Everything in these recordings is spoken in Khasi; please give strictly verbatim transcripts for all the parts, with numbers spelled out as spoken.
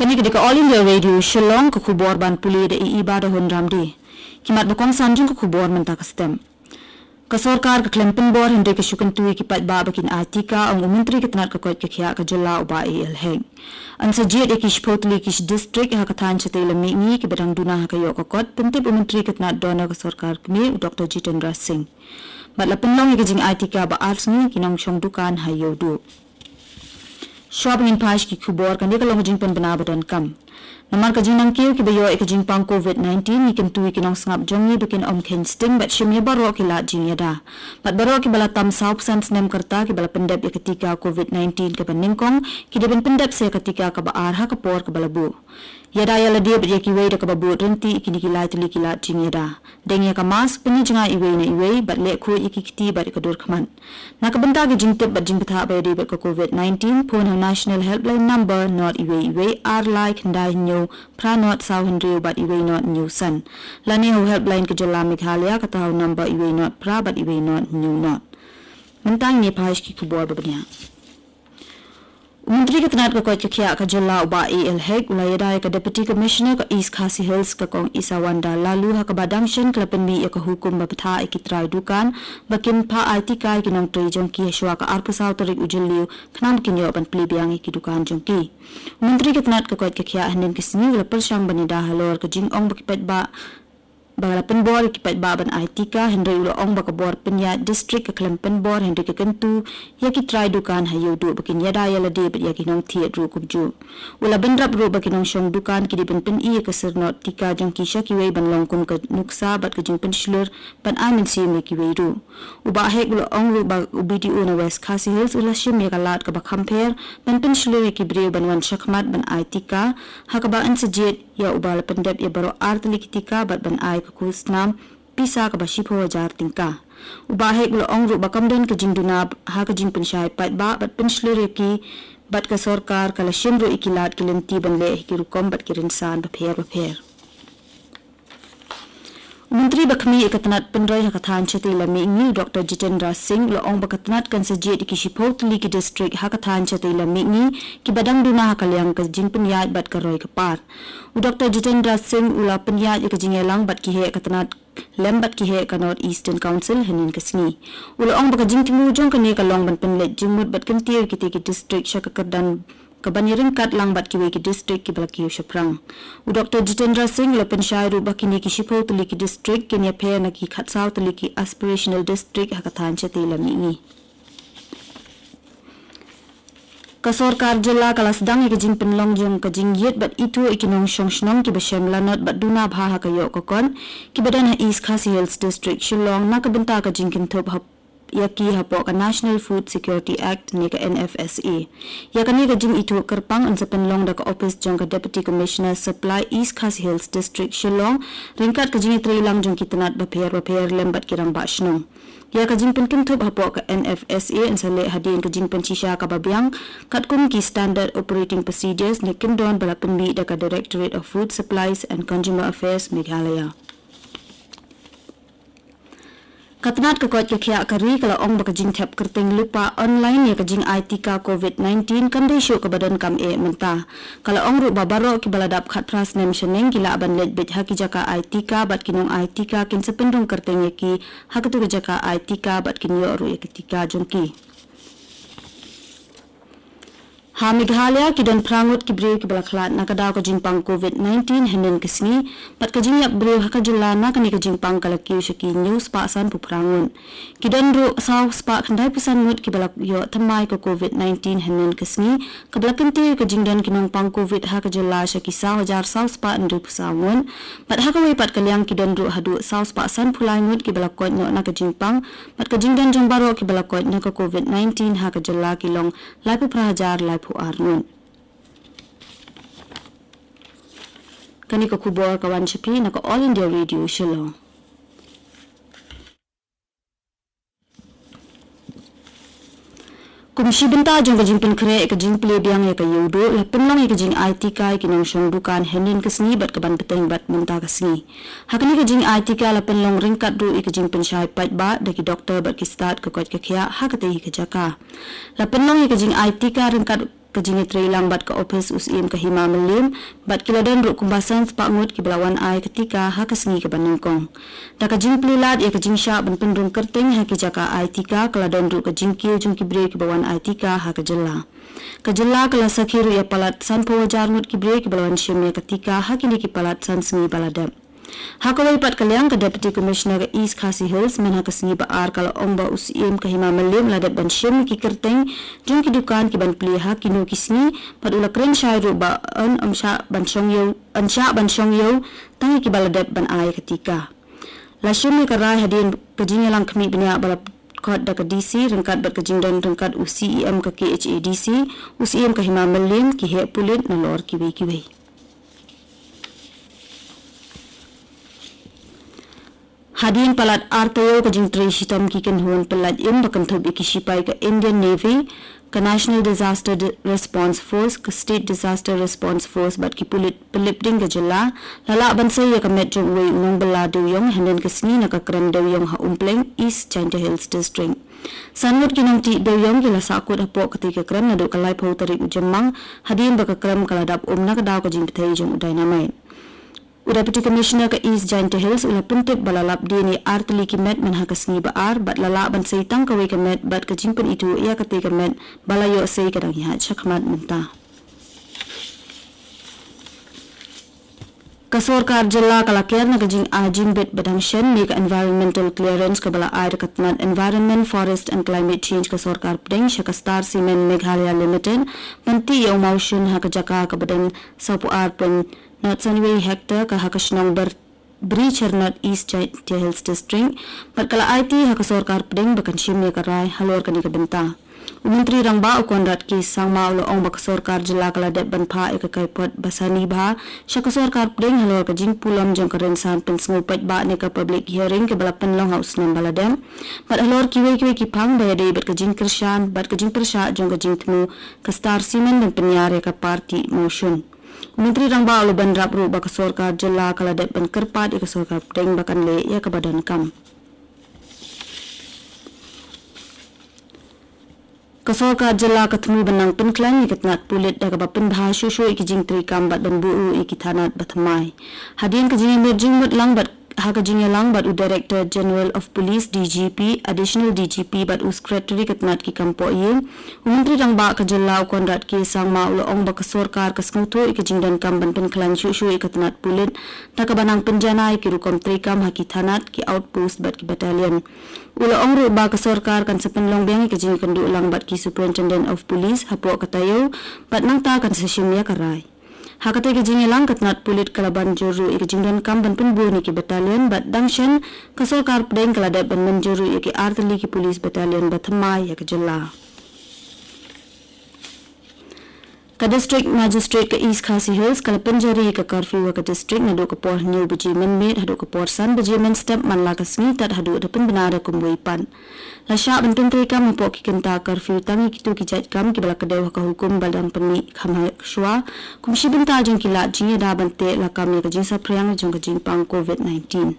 Kane ka dei ka All India Radio Shillong, ka khubor ban pule da i Iba da Hun Ramdi. Ki mat ba kongsan jong ka khubor mynta ka step. Ka sorkar ka khlem pynbor hynrei ka shu kyntu ïa ki paidbah ba kin ai tika, ong u Myntri ka tnat ka koit ka khiah ka jylla u Bah A L Hek. Yn sa jied ïa ki shiphew tylli ki district ha ka thaiñ shatei lam mihngi kiba dang duna ha ka ïoh ka kot, pyntip u Myntri ka tnat donor ka sorkar kmie u Doctor Jitendra Singh. Bad la pynlong ïa ka jingai tika ba ar sngi ki nongshong dukan ha Ïewduh. Shuwa ba ngin phai sha ki khubor, kane ka long ka jingpynbna ba donkam. Namar ka jingnangkiew kiba ïoh ïa ka jingpang covid nineteen, ngi kyntu ïa ki nongsngap jong ngi ba kin ym kheiñ sting bad shim ïa baroh ki lad jingïada. Bad baroh kiba la tam saw phew san snem ka rta kiba la pyndep ïa ka tika covid nineteen kaba nyngkong, ki dei ban pyndep sa ïa ka tika kaba ar ha ka por kaba la buh. Ïada ïa lade bad ïa kiwei da kaba bud ryntih ïa kine ki lai tylli ki lad jingïada. Deng ïa ka mask, pynïajngai iwei na iwei, bad leh khuid ïa ki kti bad ïa ka dur khmat. Na ka bynta ki jingtip bad jingbthah ba ïadei bad ka covid nineteen, phone ha u National Helpline Number not iwei iwei ar lai khyndai hynñiew phra not saw hynriew bad iwei not hynñiew san. Lane ha u helpline ka jylla Meghalaya, kata ha u number iwei not phra bad iwei not hynñiew not. Mynta ngin ïa phai sha ki khubor ba bniah. U Myntri ka tnat ka koit ka khiah ka jylla u Bah A L Hek u la ïada ïa ka Deputy Commissioner ka East Khasi Hills ka Kong Isawanda Laloo, ha kaba dang shen ka la pynmih ïa ka hukum ba bthah ïa ki trai dukan ba kin phah ai tika ïa ki nongtrei jong ki ha shuwa ka arphew saw tarik u Jylliew, khnang ba kin ïoh ban plie biang ïa ki dukan jong ki. U Myntri ka tnat ka koit ka khiah hynnin ka sngi u la pyrshang ban ïada halor ka jingong ba ki paidbah ba la pynbor ïa ki paidbah ban ai tika, hynrei u la ong ba ka bor pynïaid district ka khlem pynbor, hynrei ka kyntu ïa ki trai dukan ha Ïewduh ba kin ïada ïa lade bad ïa ki nongthied ruh kumjuh. U la bynrap ruh ba ki nongshong dukan ki dei ban pyni ïa ka syrnod tika jong ki sha kiwei ban long kum ka nuksa bad ka jingpynshlur ban ai mynsiem ïa kiwei ruh. U Bah Hek u la ong ruh ba u B D O na West Khasi Hills u la shim ïa ka lad kaba kham pher ban pynshlur ïa ki briew ban wan shakhmat ban ai tika, ha kaba yn sa jied ïa uba la pyndep ïa baroh ar tylli ki tika bad ban ai ka khusnam pisa kaba shiphew hajar tyngka. U Bah Hek u la ong ruh ba kam don ka jingduna ha ka jingpynshai paidbah bad pynshlur ïa ki, bad ka sorkar ka la shim ruh ïa ki lad ki lynti ban leh ha ki rukom bad ki rynsan bapher bapher. U Myntri ba khmih ïa ka tnat pynroi ha ka thaiñ shatei lam mihngi u Doctor Jitendra Singh u la ong ba ka tnat kan sa jied ïa ki shiphew tylli ki district ha ka thaiñ shatei lam mihngi kiba dang duna ha ka liang ka jingpynïaid bad ka roi ka par. U Doctor Jitendra Singh u la pynïaid ïa ka jingïalang bad ki heh ka tnat lem bad ki heh ka North Eastern Council hynnin ka sngi. U la ong ba ka jingthmu jong kane ka long ban pynleit jingmut bad kyntiew ïa kitei ki district sha ka kyrdan kaban ïaryngkat lang bad kiwei ki district kiba la kiew shaphrang. U Doctor Jitendra Singh u la pynshai ruh ba kine ki shiphew tylli ki district kin ïapher na ki khatsaw tylli ki aspirational district ha ka thaiñ shatei lam mihngi. Ka sorkar jylla ka la sdang ïa ka jingpynlong jong ka jingïit bad ithuh ïa ki nongshong shnong kiba shem lanot bad duna bha ha ka ïoh ka kot, kiba don ha East Khasi Hills District, Shillong, na ka bynta ka jingkynthup hap ïa ki hapoh ka National Food Security Act ne ka N F S A. Ïa kane ka jingithuh kyrpang yn sa pynlong da ka ophis jong ka Deputy Commissioner Supply, East Khasi Hills District, Shillong, ryngkat ka jingïatreilang jong ki tnat bapher bapher lem bad ki rangbah shnong. Ïa ka jingpynkynthup hapoh ka N F S A yn sa leh hadien ka jingpynshisha kaba biang katkum ki Standard Operating Procedures ne kyndon ba la pynmih da ka Directorate of Food Supplies and Consumer Affairs, Meghalaya. Ka tnat ka koit ka khiah ka ri ka la ong ba ka jingthep kyrteng lypa online ïa ka jingai tika covid nineteen kam dei shuh kaba donkam eh mynta. Ka la ong ruh ba baroh kiba la dap khatphra snem shaneng ki lah ban leit beit ha ki jaka ai tika bad ki nongai tika kin sa pynrung kyrteng ïa ki ha katu ka jaka ai tika bad kin ïoh ruh ïa ka tika jong ki. Ha Meghalaya ki don phra ngut ki briew kiba la khlad na ka daw ka jingpang covid nineteen hynnin ka sngi, bad ka jingïap briew ha ka jylla na kane ka jingpang ka la kiew sha ki hynñiew spah sanphew phra ngut. Ki don ruh saw spah khyndai phew san ngut kiba la ïoh thymmai ka covid nineteen hynnin ka sngi, kaba la kyntiew ïa ka jingdon ki nongpang covid ha ka jylla sha ki saw hajar saw spah hynriew phew saw ngut, bad ha kawei pat ka liang ki don ruh haduh saw spah sanphew lai ngut kiba la koit noh na ka jingpang, bad ka jingdon jong baroh kiba la koit na ka covid nineteen ha ka jylla ki long laiphew phra hajar laiphew ar ngut. Kane ka khubor ka wan sha phi na ka All India Radio Shillong. Kum shi bynta jong ka jingpynkhreh ïa ka jingplie biang ïa ka Ïewduh, la pynlong ïa ka jingai tika ïa ki nongshong dukan hynnin ka sngi bad kaban bteng bad mynta ka sngi. Ha kane ka jingai tika la pynlong ryngkat ruh ïa ka jingpynshai paidbah da ki doktor bad ki stad ka koit ka khiah ha katei hi ka jaka. La pynlong ïa ka jingai tika ryngkat ka jingïatreilang bad ka ophis u Syiem ka Hima Mylliem, bad ki la don ruh kumba san spah ngut kiba la wan ai ka tika ha ka sngi kaba nyngkong. Da ka jingplie lad ïa ka jingshah ban pynrung kyrteng ha ki jaka ai tika, ka la don ruh ka jingkiew jong ki briew kiba wan ai tika ha ka jylla. Ka jylla ka la sakhi ruh ïa palat sanphew hajar ngut ki briew kiba la wan shim ïa ka tika ha kine ki palat san sngi ba la dep. Ha kawei pat ka liang, ka Deputy Commissioner ka East Khasi Hills, mynha ka sngi ba ar, ka la ong ba u Syiem ka Hima Mylliem u la dep ban shim ïa ki kyrteng jong ki dukan ki ban plie ha kino ki sngi, bad u la kren shai ruh ba yn ym shah ban shong ïew, yn shah ban shong ïew tang ïa kiba la dep ban ai ka tika. La shim ïa ka rai hadien ka jingïalang khmih bniah ba la khot da ka D C ryngkat bad ka jingdon ryngkat u C E M ka K H A D C, u Syiem ka Hima Mylliem, ki heh pulit nalor kiwei kiwei. Hadien palat ar taïew ka jingtrei shitom ki kynhun pyllait im ba kynthup ïa ki shipai ka Indian Navy, ka National Disaster Di- Response Force, ka State Disaster Response Force bad ki pulit pynlip ding ka jylla, la lah ban sei ïa ka met jong uwei u nongbylla dewïong hynnin ka sngi na ka krem dewïong ha Umpleng, East Jaintia Hills District. San ngut ki nongtih dewïong ki la sahkut hapoh katei ka krem naduh ka laiphew tarik u Jymmang, hadien ba ka krem ka la dap um na ka daw ka jingbthei jong u dynamite. U Deputy Commissioner ka East Jaintia Hills u la pyntip ba la lap dien ïa ar tylli ki met mynha ka sngi ba ar, bad la lah ban sei tang kawei ka met, bad ka jingpynithuh ïa katei ka met ba la ïoh sei ka dang ïaid shakhmat mynta. Ka sorkar jylla ka la ker na ka jingai jingbit ba dang shen ne ka environmental clearance kaba la ai da ka tnat Environment, Forest and Climate Change ka sorkar pdeng sha ka Star Cement Meghalaya Limited ban tih ïa u mawshun ha ka jaka kaba dang sawphew ar point nod san wei hektar ka ha ka shnong Ber- Bri Chyrnot, East Jaintia Hills District, bad ka la aiti ha ka sorkar pdeng ba kan shim ïa ka rai halor kane ka bynta. U Myntri Rangbah u Conrad K Sangma u la ong ba ka sorkar jylla ka la dep ban phah ïa ka kaipot ba sani bha sha ka sorkar pdeng halor ka jingpulom jong ka rynsan pynsngew paidbah ne ka public hearing kaba la pynlong ha u snem ba la dep, bad halor kiwei kiwei ki phang ba ïadei bad ka jingkyrshan bad ka jingpyrshah jong ka jingthmu ka Star Cement ban pynïar ïa ka par tih mawshun. U Myntri Rangbah u la bynrap ruh ba ka sorkar jylla ka la dep ban kyrpad ïa ka sorkar pdeng ba kan leh ïa kaba donkam. Ka sorkar jylla ka thmu ban nang pynkhlaiñ ïa ka tnat pulit da kaba pynbha shuh shuh ïa ki jingtreikam bad ban buh ruh ïa ki thanat ba thymmai. Hadien ka jingïamir jingmut lang bad ha ka jingïalang bad u Director General of Police, D G P, Additional D G P bad u Secretary ka tnat ki kam pohïing, u Myntri Rangbah ka jylla u Conrad K Sangma u la ong ba ka sorkar ka sngewthuh ïa ka jingdonkam ban pynkhlaiñ shuh shuh ïa ka tnat pulit da kaba nang pynjanai ïa ki rukom treikam ha ki thanat, ki outpost bad ki battalion. U la ong ruh ba ka sorkar kan sa pynlong biang ïa ka jingïakynduh lang bad ki Superintendent of Police hapoh ka taïew, bad nangta kan sa shim ïa ka rai. Ha katei ka jingïalang ka tnat pulit ka la ban jur ruh ïa ka jingdonkam ban pynbun ïa ki battalion bad dang shen ka sorkar pdeng ka la dep ban mynjur ruh ïa ki ar tylli ki police battalion ba thymmai ïa ka jylla. Ka District Magistrate ka East Khasi Hills ka la pynjari ïa ka curfew ha ka district naduh ka por hynñiew baje mynmiet haduh ka por san baje mynstep man la ka sngi tad haduh da pynbna da kumwei pat. La shah ban pyntreikam hapoh ki kynta curfew tang ïa kito ki jait kam kiba la kdew ha ka hukum ba dang pynmih kham ha shuwa kum shi bynta jong ki lad jingïada ban teh lakam ïa ka jingsaphriang jong ka jingpang covid nineteen.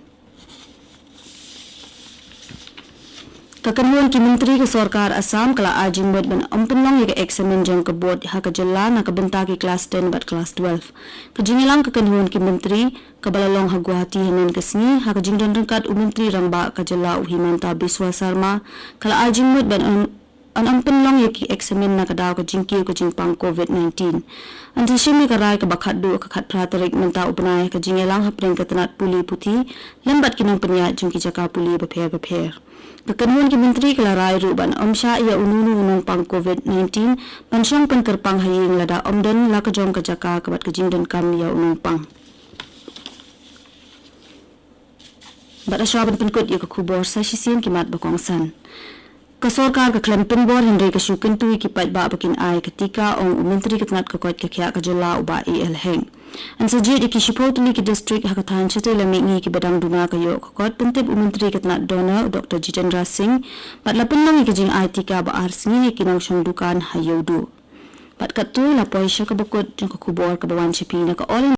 Ka kynhun ki myntri ka sorkar Assam ka la ai jingmut ban ym pynlong ïa ka eksamin jong ka board ha ka jylla na ka bynta ki klas ten bad klas twelve. Ka jingïalang ka kynhun ki myntri kaba la long ha Guwahati hynnin ka sngi ha ka jingdon ryngkat u Myntri Rangbah ka jylla u Himanta Biswa Sarma ka la ai jingmut ban ym, ban ym pynlong ïa ki eksamin na ka daw ka jingkiew ka jingpang covid nineteen. Yn sa shim ïa ka rai kaba khatduh ka khatphra tarik mynta u bnai ha ka jingïalang hapdeng ka tnat pule puthi lem bad ki nongpynïaid jong ki jaka pule bapher bapher. Ka kynhun ki myntri ka la rai ruh ban ym shah ïa uno uno u nongpang covid nineteen ban shong pynkyrpang ha ïing lada ym don la ka jong ka jaka ka bad ka jingdonkam ïa u nongpang. Bad hashwa ban pynkut ïa ka khubor sa shisien ki mat ba kongsan. Ka sorkar ka khlem pynbor hynrei ka shu kyntu ïa ki paidbah ba kin ai ka tika, ong u Myntri ka tnat ka koit ka khiah ka jylla u Bah A L Hek. Yn sa jied ïa ki shiphew tylli ki district ha ka thaiñ shatei lam mihngi kiba dang duna ka ïoh ka kot, pyntip u Myntri ka tnat DoNER u Doctor Jitendra Singh, bad la pynlong ïa ka jingai tika ba ar sngi ïa ki nongshong dukan ha Ïewduh. Bad katto la poi sha kaba kut jong ka khubor kaba wan sha phi na ka All